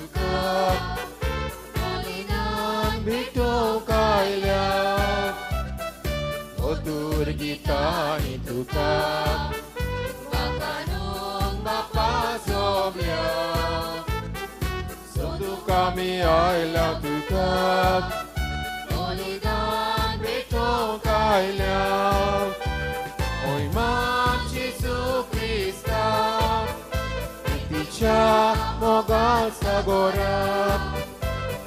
तुका बलिदान भेटोवंक आयल्या मधूर गितांनी तुका वाखाणूंक बापा सोम्या सोदूंक आमी आयल्या तुका बलिदान भेटोवंक आयल्या मोहिमा जेजू क्रिस्ता प्रितीच्या मोगान सागोरा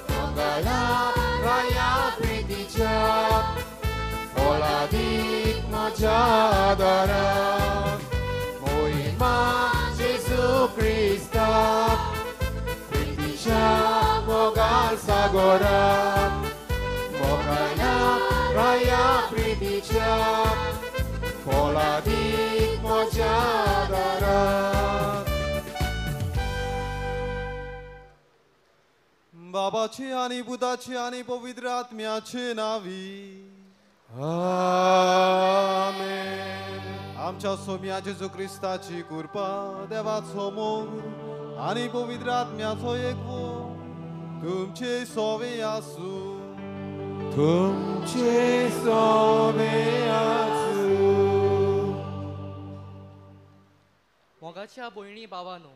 मंगळा राया प्रितीच्या मोलादीक म्हज्या आदारा मोहिमा जेजू क्रिस्ता प्रितीच्या मोगान सागोरा मोगाळा राया प्रितीच्या मोलादीक म्हज्या आदारा. बाबाचे आनी पुताचे आनी पवित्र आत्म्याचे नावी आमेन. आमच्या सोम्या जेजू क्रिस्ताची कृपा, देवाचो मोग आनी पवित्र आत्म्याचो एकवो तुमचे सोवे आसूं. तुमचे सोवे आसूं. मोगाच्या भयणी भावानो,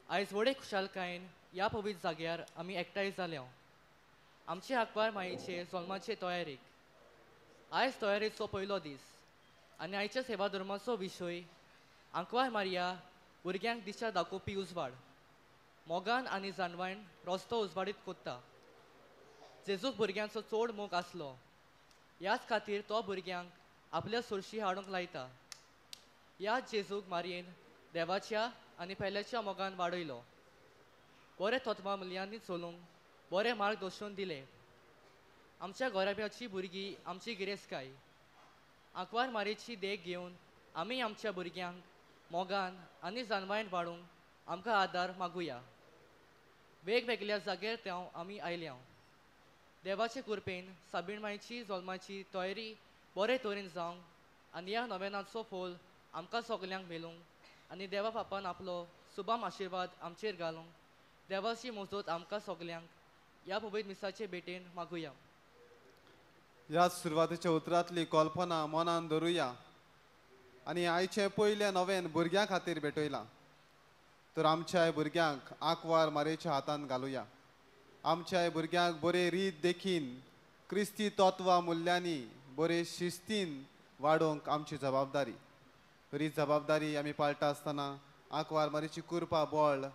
आयज व्हडे खुशालकायेन ह्या पवित्र जाग्यार आमी एकठांय जाल्या आमचे आंकवार मायेचे जल्माचे तयारेक. आयज तयारेचो पयलो दीस आनी आयच्या सेवा धर्माचो विशय आंकवार मारिया भुरग्यांक दिशा दाखोवपी उजवाड. मोगान आनी जाणवायन रस्तो उजवाडीत कोत्ता. जेजूक भुरग्यांचो चड मोग आसलो, ह्याच खातीर तो भुरग्यांक आपल्या सोरशी हाडूंक लायता. ह्याच जेजूक मारयेन देवाच्या आनी पेल्याच्या मोगान वाडयलो. बरे तत्वां मुल्यांनी चलूंक बरे मार्गदर्शन दिले. आमच्या घराब्याची भुरगीं आमची गिरेस्तकाय. आंकवार मारयेची देख घेवन आमी आमच्या भुरग्यांक मोगान आनी जाणवायन वाडूंक आमकां आदार मागुया. वेगवेगळ्या जाग्यार त्या आमी आयल्या. देवाचे कृपेन साबीण मायची जल्माची तयारी बरे तरेन जावंक आनी ह्या नवेनाचो फोल आमकां सगल्यांक मेळूंक आनी देवा बापान आपलो सुबाम आशिर्वाद आमचेर घालूंक देवाची मजत आमकां सगल्यांक ह्या पवित्र मिसाचे भेटेन मागुया. ह्या सुरवातेच्या उतरांतली कल्पना मनान धरुया आनी आयचें पयलें नवेन भुरग्यां खातीर भेटयलां. तर आमच्या भुरग्यांक आंकवार मारयेच्या हातान घालुया. आमच्या भुरग्यांक बरे रीत देखीन क्रिस्ती तत्वां मुल्यांनी बरे शिस्तीन वाडोवंक आमची जबाबदारी. ही जबाबदारी आमी पाळटा आसतना आंकवार मारयेची कृपा बळ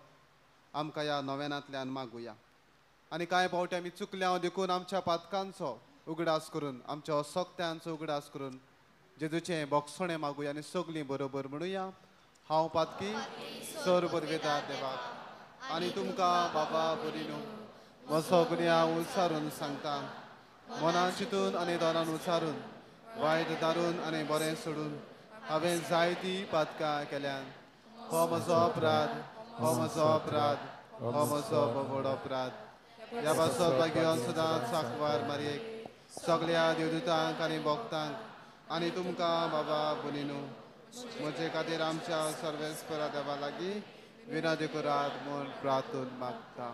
आमकां ह्या नवेनांतल्यान मागुया. आनी कांय फावटी आमी चुकल्या देखून आमच्या पातकांचो उगडास करून, आमच्या असक्त्यांचो उगडास करून जेजूचें बोगसणें मागुया आनी सगळीं बरोबर म्हणुया, हांव पातकी सर बरवेता देवाक आनी तुमकां बाबा भयणीनो म्हजो गुन्यांव उच्चारून सांगता. मनान चिंतून आनी दोनान उच्चारून, वायट दारून आनी बरें सोडून हांवें जायतीं पातकां केल्यान. हो म्हजो अपराध, हो म्हजो अपराध, हो म्हजो व्हड अपराध. ह्या पासत भाग्यवान सदांच आंकवार मारयेक, सगळ्या देवदूतांक आनी भक्तांक आनी तुमकां बाबा भयणीनो म्हजे खातीर आमच्या सर्वेस्परा देवा लागीं विनंती करात म्हूण प्रार्थून मागता.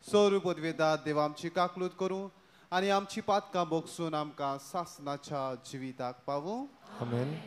सोरू पदवेदात देव आमची काकलूत करूं आनी आमची पातकां भोगसून आमकां सासनाच्या जिविताक पावूं. आमेन.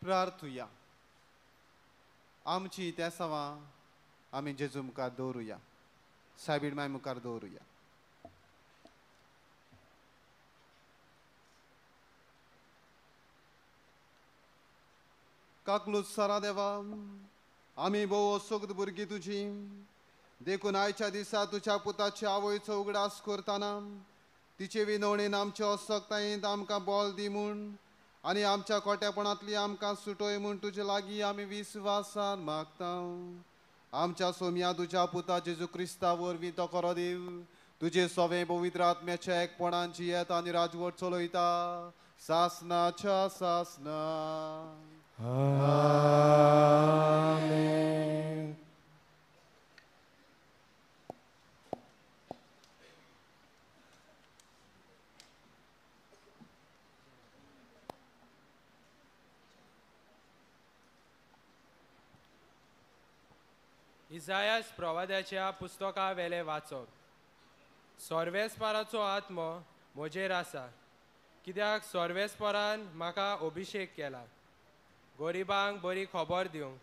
प्रार्थुया. आमची तेसावां आमी जेजू मुखार दवरुया, सायबीण माय मुखार दवरुया. काकलूत सारा देवा, आमी भोव असोक्त भुरगीं तुजी, देखून आयच्या दिसा तुज्या पुताच्या आवयचो उगडास करतना तिचे विनवणेन आमचे असक्तायेंत आमकां बोल दी म्हूण आनी आमच्या कोट्यापणांतली आमकां सुटोय म्हूण तुजे लागीं आमी विस्वासान मागता. आमच्या सोम्या तुज्या पुता जेजू क्रिस्ता वरवीं तो खरो देव तुजे सवें पवित्र आत्म्याच्या एकपणान जियेता आनी राजवट चलयता सासनाच्या सासना. आमेन. इजायास प्रवाद्याच्या पुस्तका वेले वाचप. सर्वेस्पराचो आत्मो म्हजेर आसा, कित्याक सर्वेस्परान म्हाका अभिशेक केला गरिबांक बरी खबर दिवंक,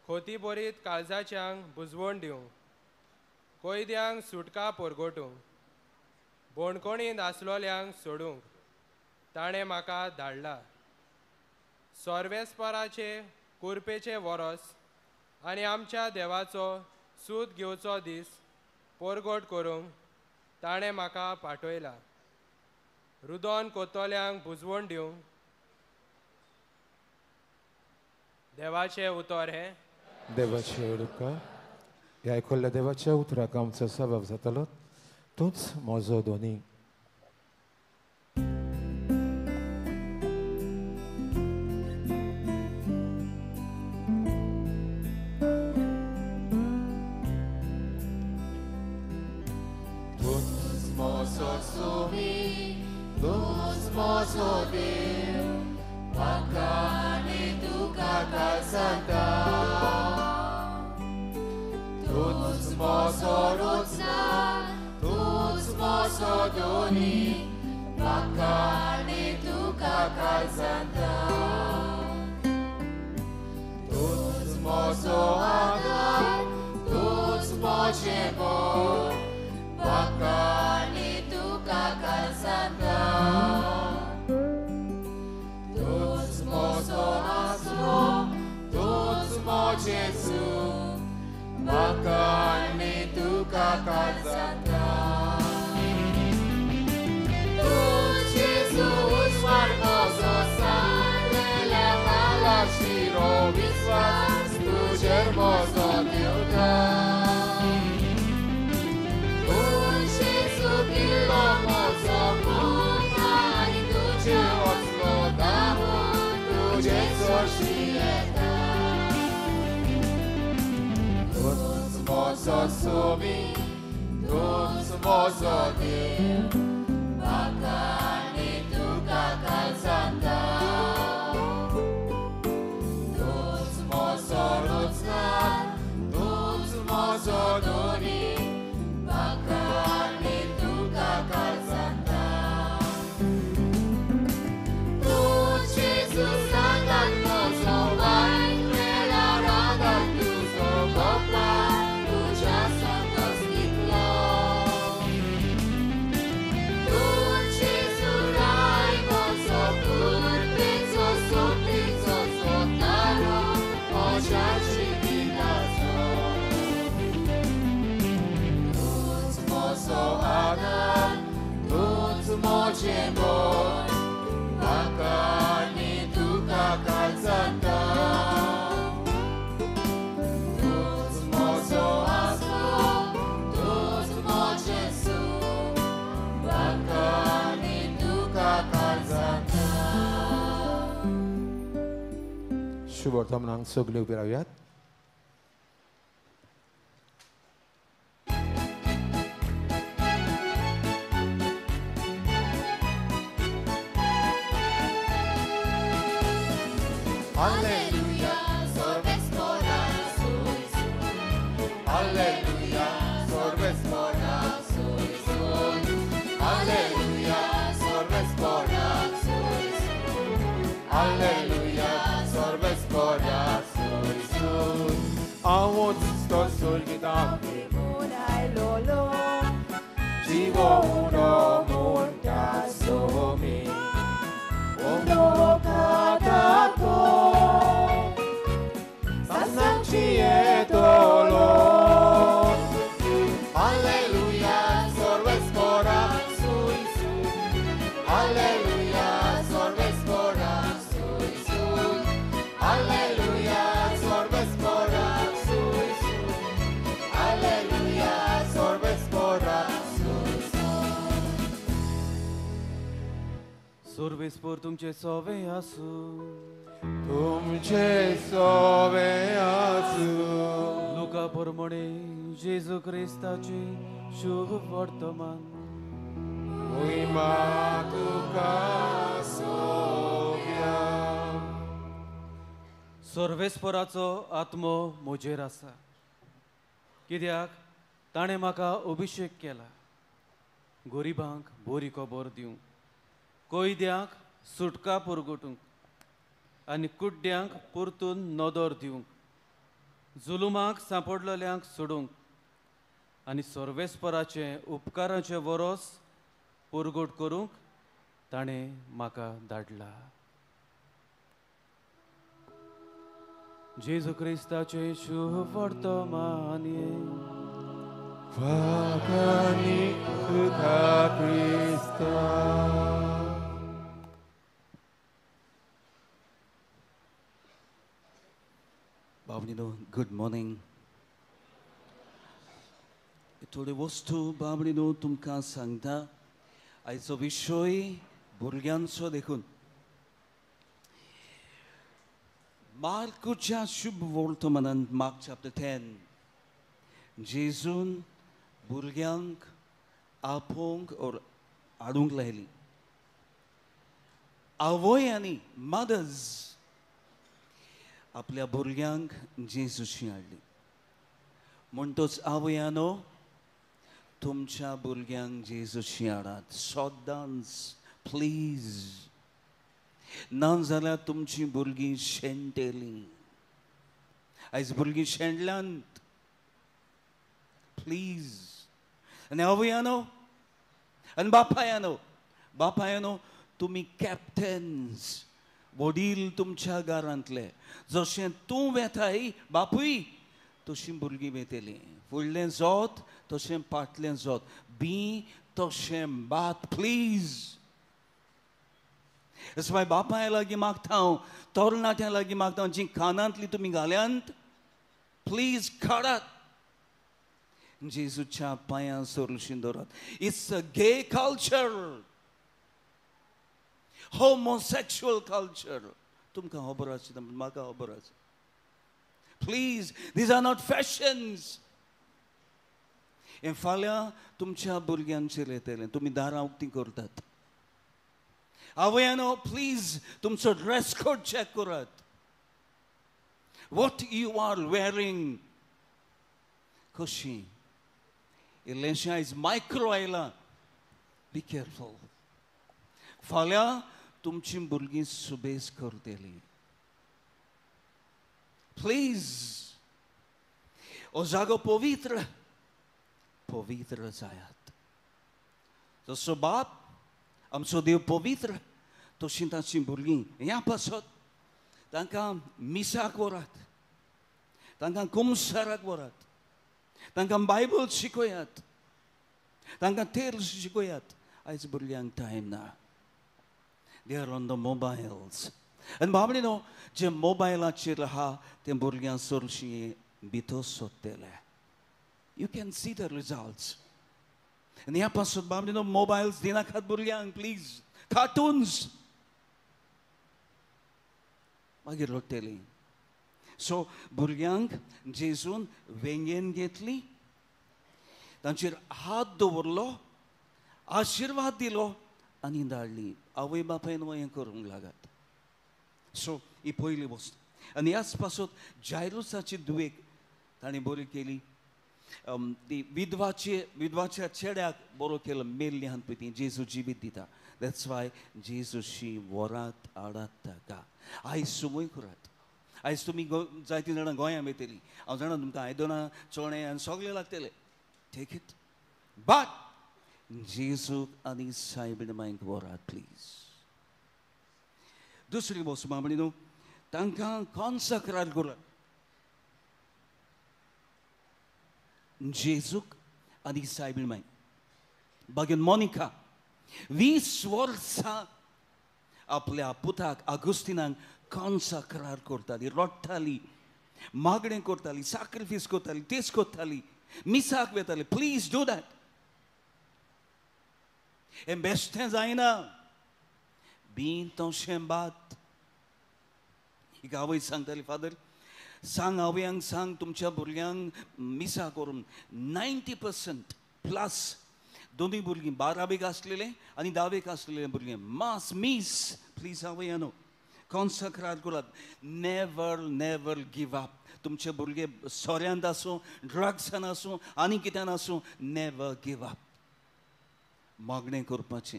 खोती बरीत काळजाच्यांक बुजवण दिवंक, कैद्यांक सुटका परगटूंक, बणकणींत आसलोल्यांक सोडूंक ताणें म्हाका धाडला. सर्वेस्पराचे कुरपेचे वरस आनी आमच्या देवाचो सूद घेवचो दीस परगट करूंक ताणें म्हाका पाठयला. रुदोन कोतोल्यांक बुजवण दिवंक. देवाचें उतर हें. देवाचें उपकार. ह्या आयकल्ल्या देवाच्या उतराक आमचो सबाव जातलो. तूंच म्हजो दोनी. शुभवर्तमानांक सगळे उबे रावयात. Uno सर्वेस्पर तुमचे सोवे आसूं. तुमचे सोवे आसूं. लुका प्रमाणे जेजू क्रिस्ताचे शुभ वर्तमान. महिमा तुका सोव्या. सर्वेस्पराचो आत्मो म्हजेर आसा, कित्याक ताणें म्हाका अभिशेक केला गरिबांक बरी खबर दिवंक, कैद्यांक सुटका पुरगोटूंक आनी कुड्ड्यांक परतून नदर दिवंक, जुलुमाक सांपडलेल्यांक सोडूंक आनी सर्वेस्पराचें उपकाराचें वरोस पुरगोट करूंक ताणें म्हाका धाडला. जेजू क्रिस्ताचें शुभ वर्तमान. वागानी तुका क्रिस्ता. बाबणीनो, गुड मॉर्निंग. थोड्यो वस्तू बाबणीनो तुमकां सांगता. आयचो विशय भुरग्यांचो देखून मार्कूच्या शुभ वर्तमानांत, मार्क चॅप्टर 10, जेजून भुरग्यांक आपोवंक ओर हाडूंक लायली. आवय आनी मदर्स आपल्या भुरग्यांक जेजूशी हाडली. म्हणटच आवयानो, तुमच्या भुरग्यांक जेजूशी हाडात सदांच, प्लीज. ना जाल्यार तुमची भुरगीं शेणटेलीं. आयज भुरगीं शेणल्यांत, प्लीज. आनी आवयानो आनी बापायानो, बापायानो तुमी कॅप्टन्स, वडील तुमच्या घरांतले. जशें तूं वेताय बापूय, तशीं भुरगीं वेतलीं. फुडलें जोत तशें फाटलें जोत, बी तशें भात, प्लीज. मागीर बापाय लागीं मागता हांव, तरणाट्यां लागीं मागता हांव, जीं कानांतली तुमी घाल्यांत प्लीज काडात, जेजूच्या पांयां सरशी दवरात. It's a gay culture, homosexual culture. तुमकां खबर आसा, म्हाका खबर आसा. Please, these are not fashions. हें फाल्यां तुमच्या भुरग्यांचेर येतलें. तुमी दारां उक्तीं करतात. आवयानो, प्लीज तुमचो ड्रेस कोड चॅक करात. What you are wearing, कशी इल्लेंशें आयज मायक्रो आयलां, बी केअरफूल. फाल्यां तुमची भुरगीं सुबेज करतलीं, प्लीज. हो जागो पवित्र, पवित्र जायात. जसो बाप आमचो देव पवित्र, तशीं तांची भुरगीं. ह्या पासत तांकां मिसाक व्हरात, तांकां कुमसाराक व्हरात, तांकां बायबल शिकयात, तांकां तेल शिकयात. आयज भुरग्यांक टायम ना, they are on the mobiles. आनी बाबडी न्हू, जे मोबायलाचेर आहा ते भुरग्यां सरशी भितर सोदतले. You can see the results. आनी ह्या पासून बाबडी न्हू, मोबायल्स दिनाकात भुरग्यांक, प्लीज. कार्टून्स मागीर रडटलीं. सो भुरग्यांक जेजून वेंगेन घेतली, तांचेर हात दवरलो, आशिर्वाद दिलो आनी धाडली. आवय बापायन हें करूंक लागात. सो ही पयली वस्त. आनी ह्याच पासत जायरुसाची दुवेक ताणें बरी केली. ती विधवाच्या चेड्याक बरो केलो, मेल्ली आहात पळय ती, जेजू जिवीत दिता. That's why जेजूशी वरात हाडात ताका. आयज सुमय करात. आयज तुमी जायतीं जाणां गोंयांत वयतलीं, हांव जाणा तुमकां आयदनां चणे आनी सगळें लागतलें, टेक it. But जेजूक आनी सायबीण मांयक व्हरात, प्लीज. दुसरी वस्त बाबडी न्हू, तांकां कॉन्सक्रार करात. जेजूक आनी सायबीण मांय. बागेन मोनिका 20 वर्सां आपल्या पुताक आगुस्तिनाक कॉन्सक्रार करताली, रडटाली, मागणें करताली, साक्रिफीस करताली, तेच करताली, मिसाक वताली. Please do that. हें बेश्टें जायना, बीन तशें भात. एक आवय सांगताली, फादर सांग आवयांक, सांग तुमच्या भुरग्यांक मिसा करून 90% प्लस दोनूय भुरगीं 12वेक आसलेले आनी 10वेक आसलेले भुरगें मास मीस. प्लीज आवयानो कॉन्सक्रार करात. Never never give up. तुमचे भुरगे सोऱ्यांत आसूं, ड्रग्सान आसूं, आनी कित्यान आसूं, नेवर गिव अप. मागणें करपाचें,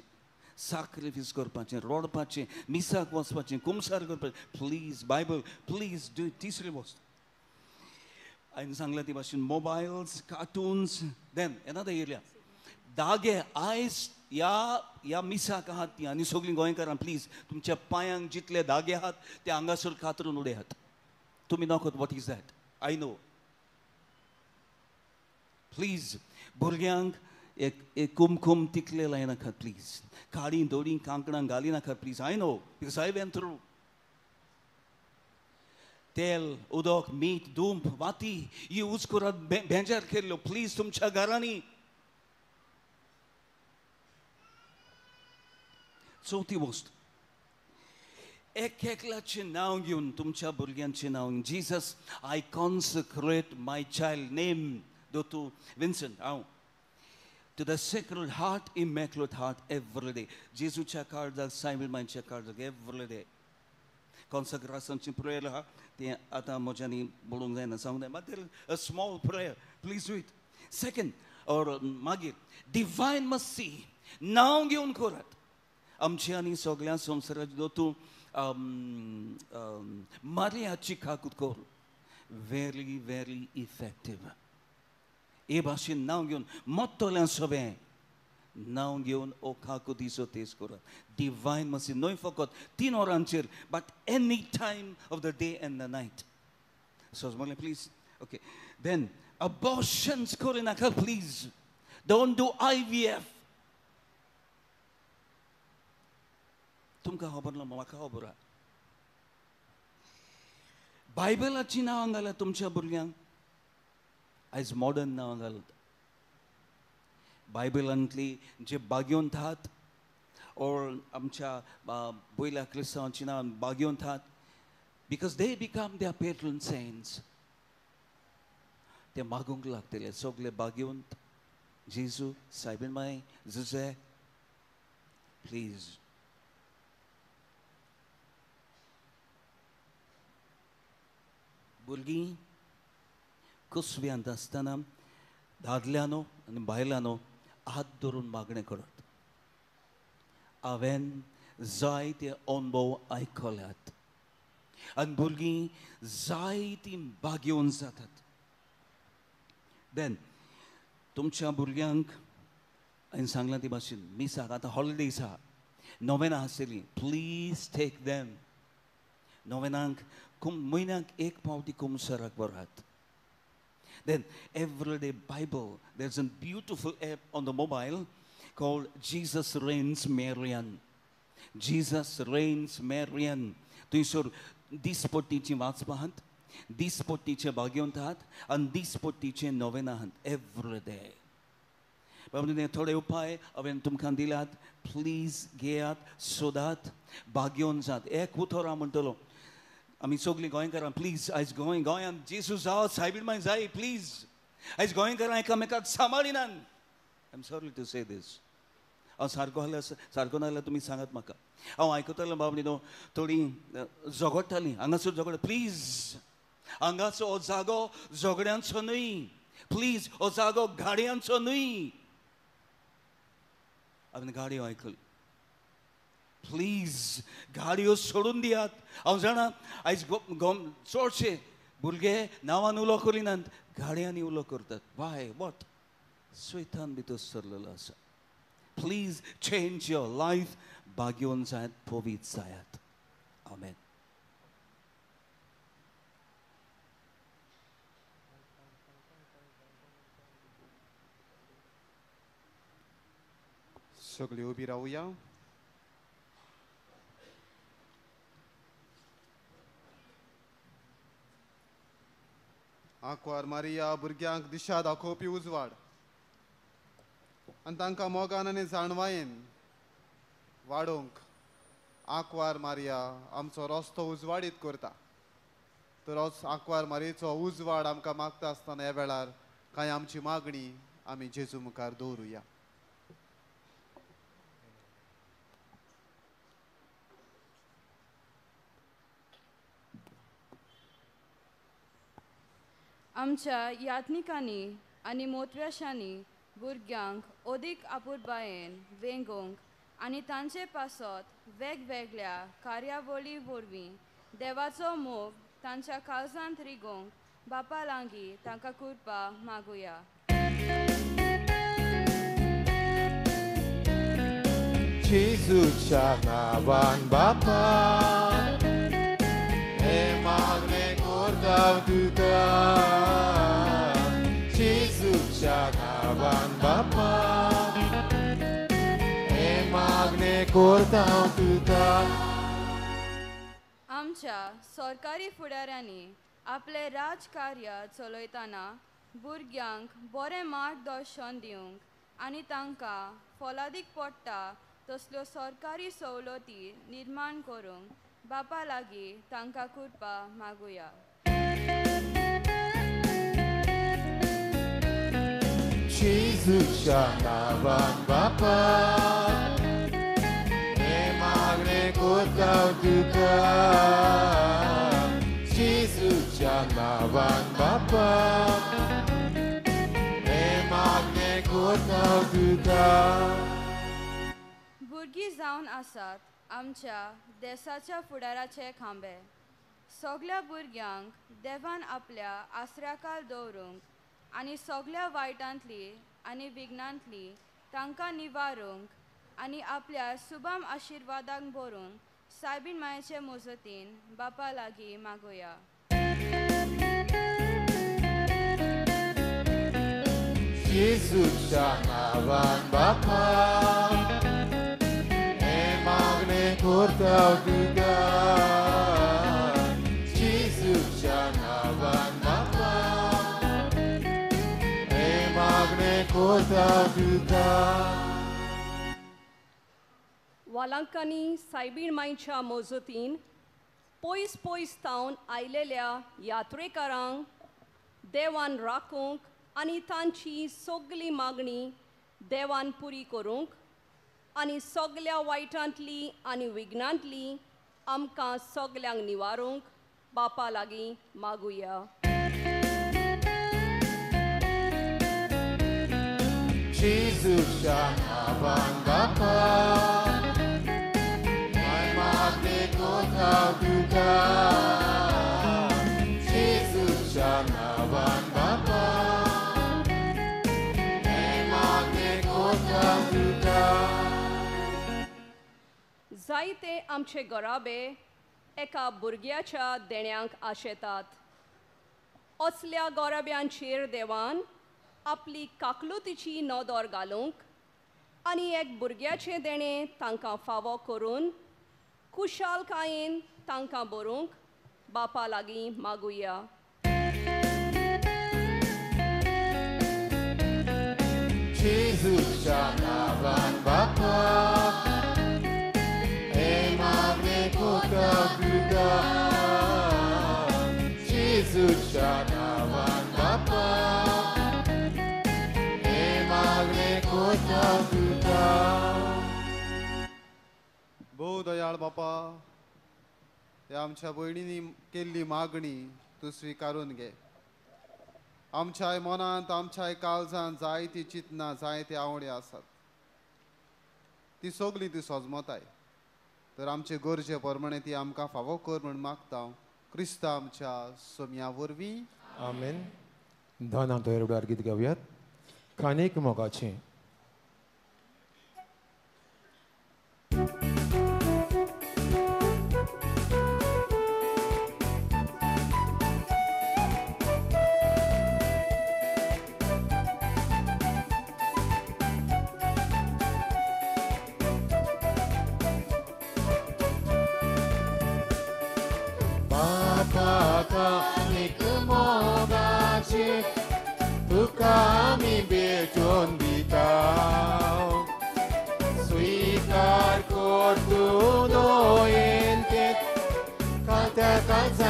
साक्रिफीस करपाचें, रडपाचें, मिसाक वचपाचें, कुमसार करपाचें. Please Bible please do. तिसरी वस्त हांवें सांगलें ती भाशेन mobiles, cartoons. Then another area धागे. आयज ह्या ह्या मिसाक आहात ती आनी सगळीं गोंयकारां प्लीज तुमच्या पांयांक जितले धागे आहात ते हांगासर कातरून उडयात. तुमी नकत what is that, I know. Please भुरग्यांक एक एक कुमकुम तिकले लायनाकात प्लीज. काळीं दोळीं कांकणां घाली नाकात please. I know because I went through. तेल, उदक, मीठ, दुंप, वाती यूज करात बेजार केल्लो प्लीज तुमच्या घरांनी. चवथी वस्त, एक एकल्याचें नांव घेवन, तुमच्या भुरग्यांचें नांव घेवन, Jesus I consecrate my child name दोतू Vincent हांव to the Sacred Heart, Immaculate Heart every day. जेजूच्या काळजाक, सायबीण मांयच्या काळजाक एवरी डे. कॉन्सक्रासांची प्रेयर आहा तें आतां म्हज्यांनी बोलूंक जायना, सांगूंक जाय, but a small prayer please do it. Second or मागीर डिवायन मर्सी नांव घेवन करात. आमचे आनी सगळ्या संवसाराचे दोतू मारियाची काकूत कर, व्हेरी व्हेरी इफेक्टीव. हे भाशेन नांव घेवन मोत्तोल्यां सगळें नांव घेवन ओ काकुतीचो तेज करात. डिवायन मर्सी न्हय फकत 3 वरांचेर, but any time of the day and the night. सजमलें please? Okay. Then abortions करिनाका please. Don't do IVF. तुमकां खबर ना, म्हाका खबर आहा. बायबलाचीं नांवां घाल्यात तुमच्या भुरग्यांक, आयज मॉडर्न नांवां घालत. बायबलांतली जे बागेवंत आहात ओर आमच्या पयल्या क्रिस्तांवाचीं नांवां बागेवंत आहात, because they become their patron saints. ते मागूंक लागतले सगळे बागेवंत, जेजू, सायबीण माय, जुजे, प्लीज. भुरगीं कुसव्यांत आसतना दादल्यांनो आनी बायलांनो हात धरून मागणें करात. हांवें जायते अणभव आयकल्यात आनी भुरगीं जायतीं बागेवन जातात. देन तुमच्या भुरग्यांक हांवें सांगलां ती भाशेन मिसाक आतां हॉलिडेज आहा, नोवेनां आसतलीं, प्लीज टेक देम. नोवेनांक म्हयन्याक एक पावटी कुमसराक व्हरात. Then everyday Bible, there's a beautiful app on the mobile called Jesus Reigns Marian. Jesus Reigns Marian. थंयसर दिसपट्टीची वाचपा आहात, दिसपट्टीचे भाग्यवंत आहात आनी दिसपट्टीचे नोवेनां आहात एवरी डे. बाबा थोडे उपाय हांवें तुमकां दिल्यात, प्लीज घेयात, सोदात, भाग्यवंत जात. एक उतर हांव म्हणटलो, आमी सगळीं गोंयकारां प्लीज आयज गोंय गोंयांत जेजू जावं, सायबीण माय जाय प्लीज. आयज गोंयकारां एकामेकाक सांबाळिनात. I am sorry to say this. हांव सारको जाल्यार सारको ना जाल्यार तुमी सांगात म्हाका. हांव आयकतालो बाबडी न्हू, थोडीं झगडटालीं हांगासर झगड. प्लीज हांगाचो हो जागो झगड्यांचो न्हय, प्लीज हो जागो गाडयांचो न्हय. हांवें गाडयो आयकल्यो, प्लीज गाडयो सोडून दियात. हांव जाणा आयज चडशे भुरगे नांवान उलो करिनात, गाडयांनी उलो करतात. वाय what स्वेतान भितर सरलेलो आसा. Please change your life. भाग्यवंत जायात, पवित्र जायात. आमेन. सगळी उबी रावया. आंकवार मारिया भुरग्यांक दिशा दाखोवपी उजवाड आनी तांकां मोगान आनी जाणवायेन वाडोवंक आंकवार मारिया आमचो रस्तो उजवाडीत करता. तर आंकवार मारयेचो उजवाड आमकां मागता आसतना ह्या वेळार कांय आमची मागणी आमी जेजू मुखार दवरुया. आमच्या यात्निकांनी आनी मोतव्याशांनी भुरग्यांक अदीक आपुरबायेन वेंगोवंक आनी तांचे पासत वेगवेगळ्या कार्यावळी वरवीं देवाचो मोग तांच्या काळजांत रिगोवंक बापा लागीं तांकां कृपा मागुया. जेजूच्या नांवान बापा हें मागणें करता तुका. जेजूच्या नांवान बापा हें मागणें करता तुका. आमच्या सरकारी फुडाऱ्यांनी आपलें राजकार्य चलयतना भुरग्यांक बरें मार्गदर्शन दिवंक आनी तांकां फलादीक पडटा तसल्यो सरकारी सवलती निर्माण करूंक बापा लागीं तांकां कृपा मागुया. जेजूच्या नांवान बापा हें मागणें करता तुका. जेजूच्या नांवान बापा हें मागणें करता तुका. भुरगीं जावन आसात आमच्या देसाच्या फुडाराचे खांबे. सगल्या भुरग्यांक देवान आपल्या आसऱ्याखाल दवरूंक आनी सगल्या वायटांतली आनी विघ्नांतली तांकां निवारूंक आनी आपल्या सुबाम आशिर्वादाक भरून सायबीण मायेचे मजतीन बापा लागीं मागुया. जेजूच्या नांवान बापा हें मागणें करता तुका. जेजूच्या नांवान बापा हें मागणें करता तुका. वालांकांनी सायबीण मायच्या मजतीन पयस पयस तावन आयलेल्या यात्रेकारांक देवान राखूंक आनी तांची सगली मागणी देवान पुरी करूंक आनी सगल्या वायटांतली आनी विघ्नांतली आमकां सगल्यांक निवारूंक बापा लागीं मागुया. जेजूच्या नांवान बापा हें मागणें करता तुका. जेजूच्या नांवान बापा हें मागणें करता तुका. जायते आमचे घराबे एका भुरग्याच्या देण्यांक आशेतात. असल्या घराब्यांचेर देवान आपली काकलुतीची नदर घालूंक आनी एक भुरग्याचें देणें तांकां फावो करून खुशालकायेन तांकां बरोवंक बापा लागीं मागुया. जेजूच्या नांवान बापा हें मागणें करता तुका. जेजूच्या नांवान बापा हें मागणें करता तुका. भोव दयाळ बापा, ह्या आमच्या भयणींनी केल्ली मागणी तूं स्विकारून घे. आमच्याय मनांत आमच्याय काळजांत जायती चिंतनां जायती आवडी आसात, ती सगळीं ती सजमताय. तर आमचे गरजे प्रमाणे ती आमकां फावो कर म्हूण मागता क्रिस्ता आमच्या सोम्या वरवीं. आमेन. धन तयार गीत गावयात कानीक मोगाचें. तुका आमी भेटून दिता, स्वीकार कर तूं.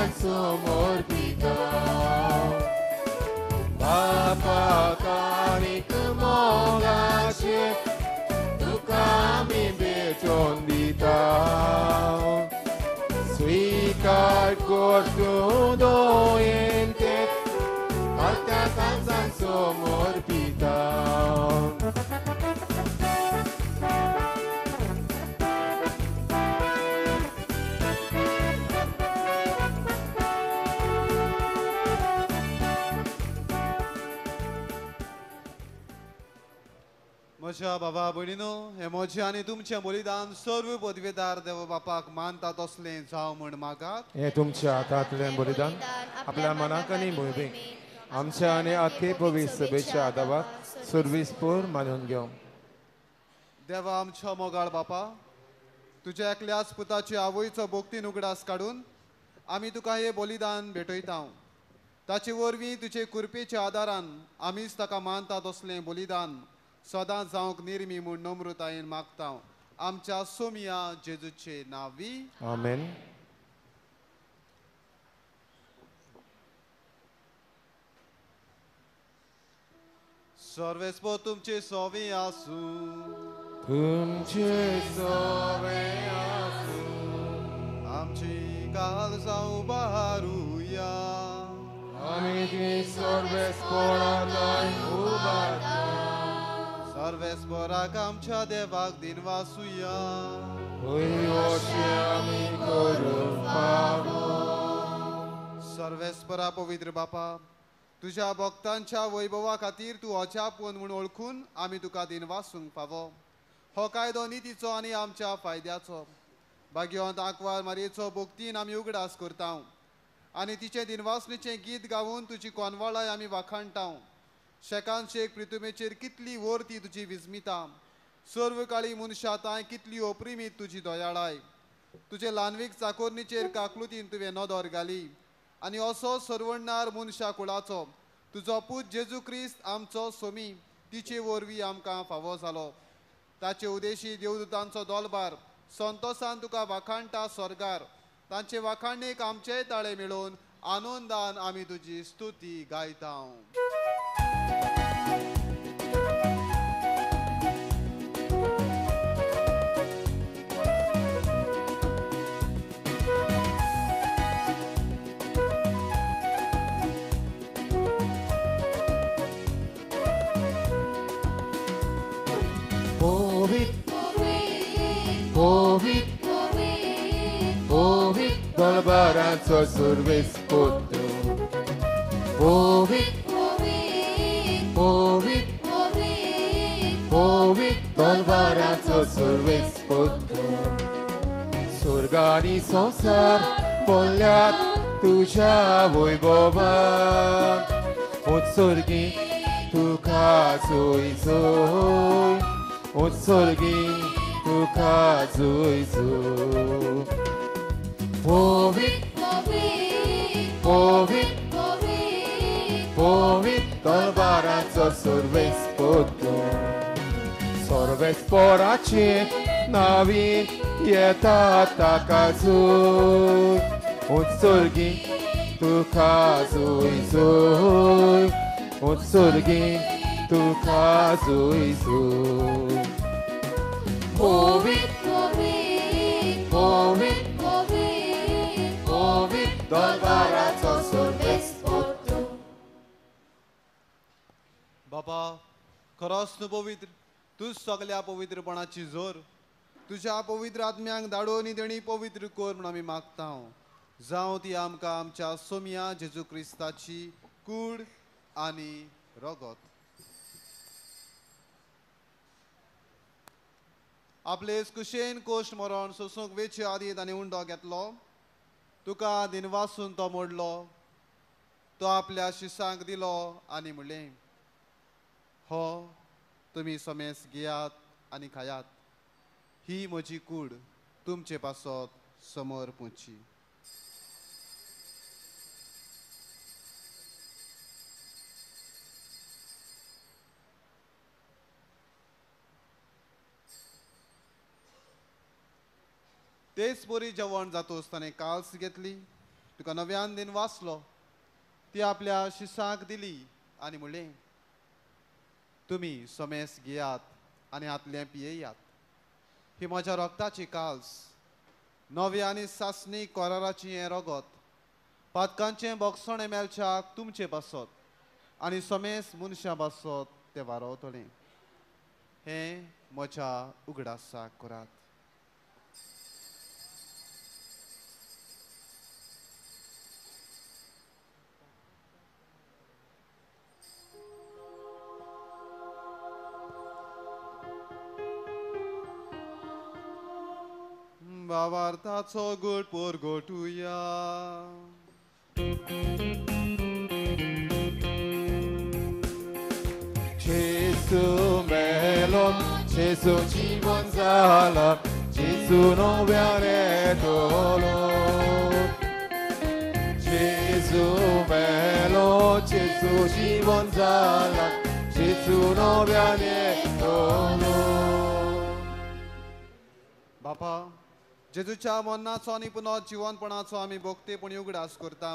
काळजान समर्पिता बापाक आनीक मोगाचे तुका आमी भेटोवन दिता स्वीकार कर तूं दयेन ते आतां काळजान समर्पिता म्हज्या बाबा भयणीनो हें म्हजें आनी तुमचें बलिदान सर्व पदवेदार देव बापाक मानता तसलें जावं म्हूण मागात. हें तुमच्या हातांतलें बलिदान आपल्या मनाक आनी मोहिमेक आमच्या आनी आख्खे पवित्र सभेच्या आदावाक सुर्वीसपूर मानून घेवं. देवा आमच्या मोगाळ बापा, तुज्या एकल्याच पुताची आवयचो भोक्तीन उगडास काडून आमी तुका हें बलिदान भेटयता. ताचे वरवीं तुजे कृपेच्या आदारान आमीच ताका मानता तसलें बलिदान सदां जावंक निर्मी म्हूण नम्रतायेन मागता आमच्या सोमिया जेजूचे नांवी. आमेन. सर्वेस्पर तुमचे सोवे आसूं. तुमचे सोवे आसूं. आमची काळजां उबारुया. आमी ती सर्वेस्पराक उबारता. सर्वेस्पराक आमच्या देवाक दिनवासुया. आमी करूंक फावो. सर्वेस्परा पवित्र बापा, तुज्या भक्तांच्या वैभवा खातीर तूं अजापवन म्हूण वळखून आमी तुका दिनवासूंक फावो. हो कायदो नितीचो आनी आमच्या फायद्याचो. भाग्यवंत आंकवार मारयेचो भक्तीन आमी उगडास करता आनी तिचें दिनवासणीचें गीत गावन तुजी कोनवाळाय आमी वाखाणटा. शेकान शेक प्रितुमेचेर कितली वर्ती तुजी विस्मिता, सर्व काळी मनशा तांय कितली ओप्रिमीत तुजी दयाळाय. तुजे ल्हानवीक चाकोरणीचेर काकलुतीन तुवें नदर घाली आनी असो सर्वणनार मनशा कुळाचो तुजो पूत जेजू क्रिस्त आमचो सोमी तिचे वरवीं आमकां फावो जालो. ताचे उदेशी देवदूतांचो दोलबार संतोसान तुका वाखाणटा स्वर्गार. तांचे वाखाणीक आमचेय ताळे मेळोवन आनंदान आमी तुजी स्तुती गायता. दरबाराचो सुर्वेस पोतू पवित्र पवित्र पवित्र दरबाराचो सुर्वेस पोतू स्वर्गानी संवसार भरल्यात तुज्या वैभवान उत्सर्गी तुका जोय जोय उत्सर्गी तुका जोय जोय पवित्र पवित्र पवित्र दरबाराचो सुर्वेस पोतू सर्वेस्पराचे नावीन येता ताका जोय उत्सर्गी तुका जोय जोय उत्सर्गी तुका जोय जोय पवित्र पवित्र पवित्र दरबाराचो सुर्वेस पोतू. बाबा खरोच तूं पवित्र, तूं सगल्या पवित्रपणाची जोर. तुज्या पवित्र आत्म्यांक धाडून देणी पवित्र कर म्हूण आमी मागता. जावं ती आमकां आमच्या सोमिया जेजू क्रिस्ताची कूड आनी रगत. आपले कुशेन कोश्ट मरण सोसूंक वेचे आदी ताणें उंडो घेतलो, तुका दिनवासून तो मोडलो, तो आपल्या शिसांक दिलो आनी म्हणलें, हो तुमी समेस घेयात आनी खायात, ही म्हजी कूड तुमचे पासत समोर पुची. तेच बरी जेवण जातोच ताणें काल्स घेतली, तुका नव्यान दिन वाचलो, ती आपल्या शिसांक दिली आनी म्हणलें, तुमी समेस घेयात आनी हातलें पियेयात. ही म्हज्या रगताची काल्स, नवी आनी सासणी कराराची हें रगत, पातकांचें बोगसणें मेळच्याक तुमचे पासत आनी समेस मनशां पासत तें वारवतलें. हें म्हज्या उगडासाक करात. भावार्थाचो गोड पोरगोटुया. जेजू मेलो, जेजू जीवन जाला, जेजू नव्यान येतलो. जेजू मेलो, जेजू जीवन जाला, जेजू नव्यान येतलो. बापा, जेजूच्या मरणाचो आनी पुनः जिवनपणाचो आमी भोगतेपणी उगडास करता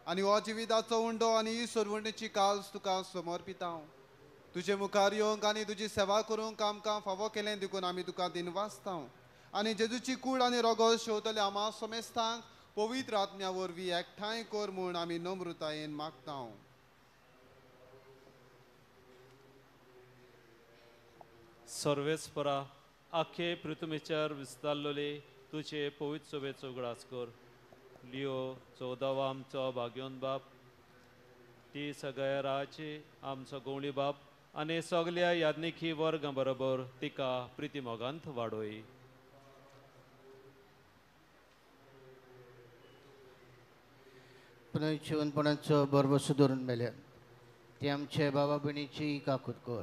आनी हो जिविताचो उंडो आनी ही सरवणेची काल्स तुका समर्पिता. तुजे मुखार येवंक आनी तुजी सेवा करूंक आमकां फावो केलें देखून आमी तुका दिनवासता आनी जेजूची कूड आनी रगत शेवतले आमा समेस्तांक पवित्र आत्म्या वरवीं एकठांय कर म्हूण आमी नम्रतायेन मागता. सर्वेस्परा, आखे पृथ्वीचेर विस्तारलेले तुजे पवित्र सभेचो उगडास कर. लियो 14 आमचो भाग्योन बाप, ती सगळ्या राचे आमचो गवळी बाप आनी सगल्या याज्ञिकी वर्गां बरोबर तिका प्रिती मोगांत वाडोय. पुनर्जिवनपणाचो बरबसो धरून मेल्या ते आमचे बाबा भयणीची काकूत कर.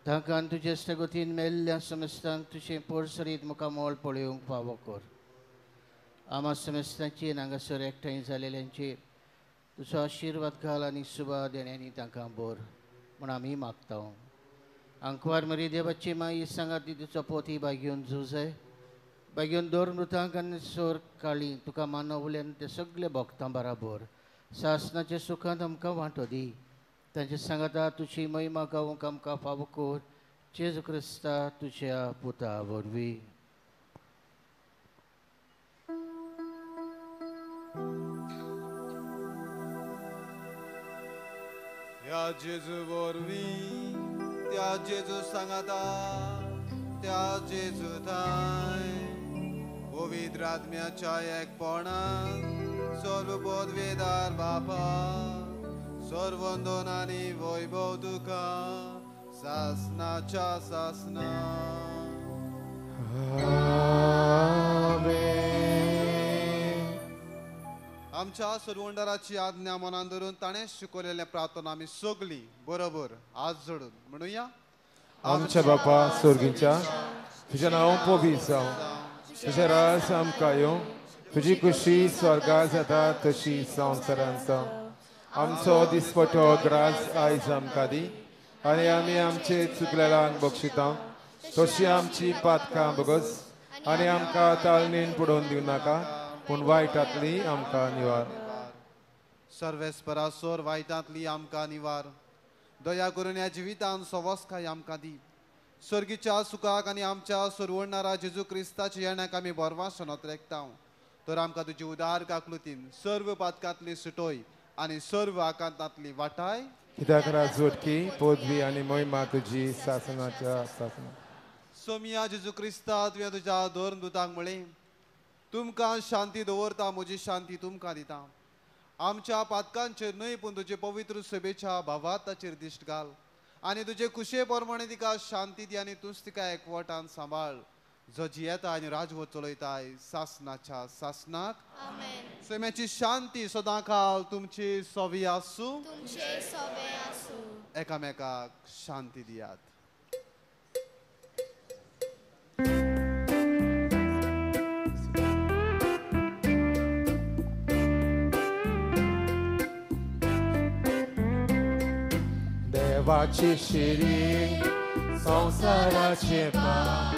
तांकां तुजे गतीन मेल्ल्या समेस्तांक तुजें पोरसरीत मुखामोल पळोवंक फावो कर. आमा समेस्तांची हांगासर एकठांय जालेल्यांचेर तुजो आशिर्वाद घाल आनी सुबा देण्यांनी तांकां बोर म्हूण आमी मागता. आंकवार मरी देवाची माई सांगात तुजो पोती बागेवन झुजय बागेवन दोर मृतांक आनी सोर काळी तुका मानवल्यान ते सगळे भोगतां बराबर सासनाच्या सुखांत आमकां वांटो दी. तांचे सांगाता तुजी महिमा गावंक आमकां फावो कर. जेजू क्रिस्ता तुज्या पुता वरवीं. ह्या जेजू वरवीं, त्या जेजू सांगाता, त्या जेजू थांय पवित्र आत्म्याच्या एकपणान सर्व पदवेदार बापा, सर्वंदन आनी वैभव तुका सासनाच्या सासना. आमच्या सरवंडाराची आज्ञा मनान धरून ताणें शिकवलेलें प्रार्थना आमी सगळी बरोबर हात जोडून म्हणुया. आमच्या बापा स्वर्गीच्या, तुजें नांव पवित्र जावं, तुजें राज आमकां येवं, तुजी खुशी स्वर्गार जाता तशी संवसारांत जावं. आमचो दिसपटो ग्रास आयज आमकां दी आनी आमी आमचे चुकलेल्यांक बक्षिता तशी आमची पातकां बगस आनी आमकां ताळणेन पडोवन दिवं नाका, पूण वायटांतली आमकां निवार. सर्वेस्परा सोर वायटांतली आमकां निवार. दया करून ह्या जिवितान सवस्काय आमकां दी. स्वर्गीच्या सुखाक आनी आमच्या सरवणणारा जेजू क्रिस्ताच्या येण्याक आमी बरवासनत रेखता. तर आमकां तुजी उदार काकलुतीन सर्व पातकांतली सुटोय आनी सर्व आकांतांतली वाटाय. कित्याक राजवटकी पदवी आनी महिमा तुजी सासनाच्या सासना. सोमिया जेजू क्रिस्ता, तुवें तुज्या धर्म दुतांक म्हळें, तुमकां शांती दवरता, म्हजी शांती तुमकां दिता. आमच्या पातकांचेर न्हय पूण तुजे पवित्र सभेच्या भावार्थाचेर दिश्ट घाल आनी तुजे कुशे प्रमाणे तिका शांती दी आनी तूंच तिका एकवटान सांबाळ, जो जियेता आनी राजवट चलयताय सासनाच्या सासनाक. सैम्याची शांती सदां काल तुमची सवी आसूं. एकामेकाक शांती दियात. देवाची शिरी संवसाराचे पाप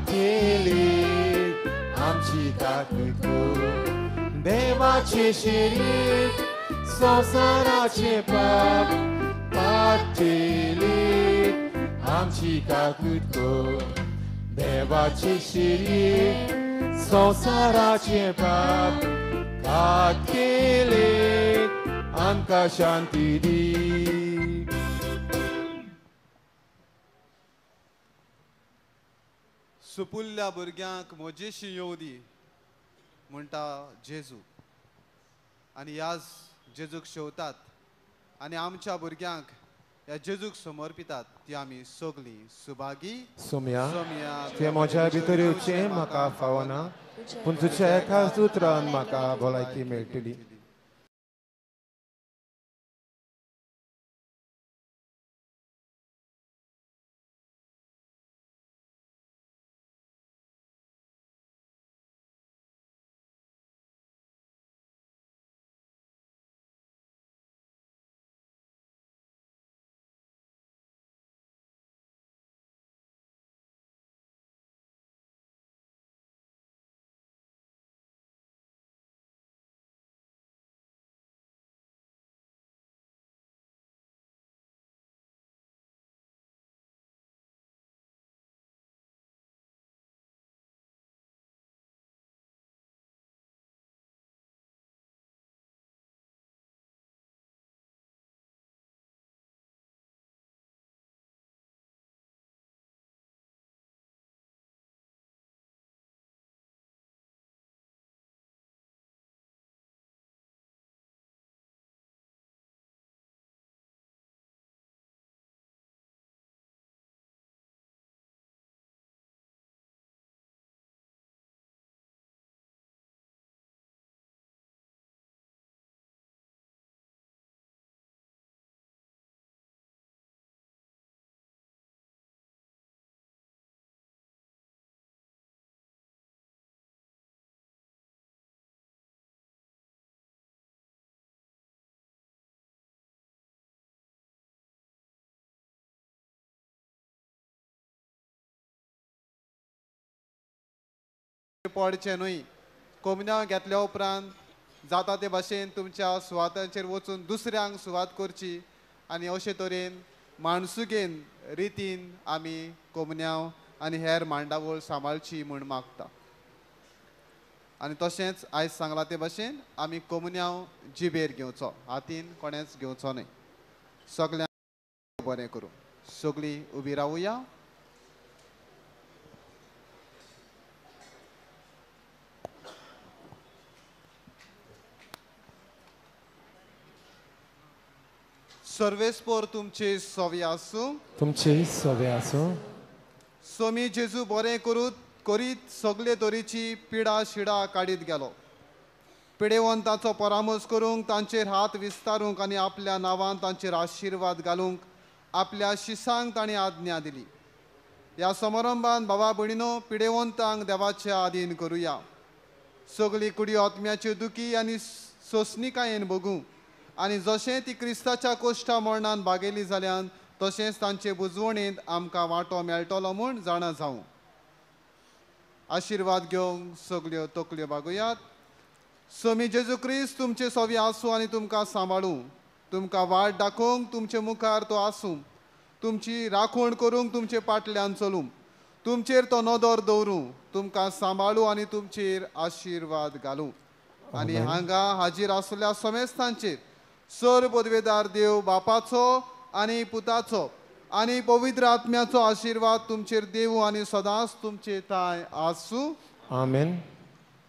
केली आमची ताकद, देवाचे शिरीर संवसाराचे पाप पाटेली आमची काकूट कर. देवाचे शिरीर संवसाराचे पाप काडटले आमकां शांती दी. सुपुल्ल्या भुरग्यांक म्हजेशी येवं दी म्हणटा जेजू. आनी आज जेजूक शेवतात आनी आमच्या भुरग्यांक ह्या जेजूक समर्पितात ती आमी सगळीं सुभागी. सोम्या तुवें म्हज्या भितर येवचें म्हाका फावना, पूण तुज्या एका उतरान म्हाका भलायकी मेळटली. पडचें न्हय. कोमन्यांव घेतल्या उपरांत जाता ते भाशेन तुमच्या सुवातांचेर वचून दुसऱ्यांक सुवात करची आनी अशे तरेन माणसुकेन रितीन आमी कोमन्यांव आनी हेर मांडावळ सांबाळची म्हूण मागता. आनी तशेंच आयज सांगलां ते भाशेन आमी कोमन्यांव जिबेर घेवचो, हातीन कोणेंच घेवचो न्हय. सगळ्यांक बरें करूं. सगळीं उबी रावया. सर्वेस्पोर तुमचे सवे आसूं. तुमचे सवे आसूं. स्वामी जेजू बरें करीत सगळे तरेची पिडा शिडा काडीत गेलो. पिडेवंताचो परामर्श करूंक, तांचेर हात विस्तारूंक आनी आपल्या नांवान तांचेर आशिर्वाद घालूंक आपल्या शिसांक ताणें आज्ञा दिली. ह्या समारंभान भावा भयणीनो पिडेवंतांक देवाच्या आदीन करुया. सगळी कुडी आत्म्याच्यो दुखी आनी सोंसणिकायेन भोगूं आनी जशें ती क्रिस्ताच्या कोश्टा मरणान भागेली जाल्यान तशेंच तांचे बुजवणेंत आमकां वांटो मेळटलो म्हूण जाणा जावं. आशिर्वाद घेवंक सगल्यो तकल्यो बागोयात. स्वामी जेजू क्रिस्त तुमचे सवी आसूं आनी तुमकां सांबाळूं. तुमकां वाट दाखोवंक तुमचे मुखार तो आसूं. तुमची राखण करूंक तुमचे पाटल्यान चलूं. तुमचेर तो नदर दवरूं. तुमकां सांबाळूं आनी तुमचेर आशिर्वाद घालूं. आनी हांगा हाजीर आसल्या समेस्तांचेर सर पदवेदार देव बापाचो आनी पुताचो आनी पवित्र आत्म्याचो आशिर्वाद तुमचेर देवू आनी सदांच तुमचे थांय आसूं. आमेन.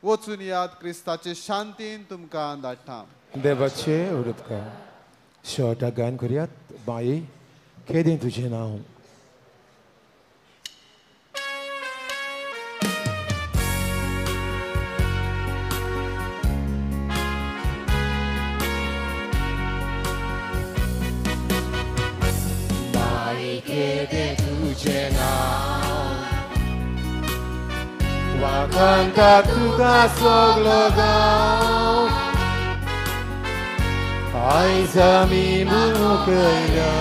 वचून याद क्रिस्ताचे शांतीन तुमकां धाडटा. देवाचे उपकार. शेवटाक गायन करुयात. बाई केदें तुजें नांव. केदें तुजें नांव वाखाणता तुका सगलो गांव. आयज आमी मुकयल्या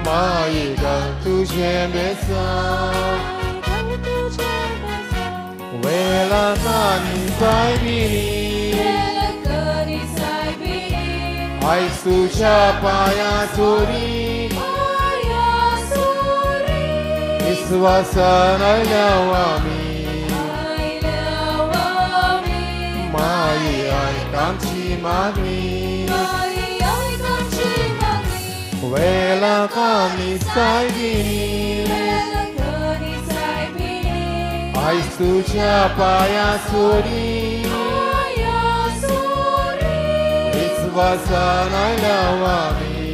माई घाल तुजें बेसांव. वेलकानी सायबिणी आयज तुज्या पांयां सुरी विस्वासान आयल्या आमी माई आयक आमची मागणी वेलकानी सायबिणी आयज तुज्या पांयां सुरी विस्वासान आयल्या आमी.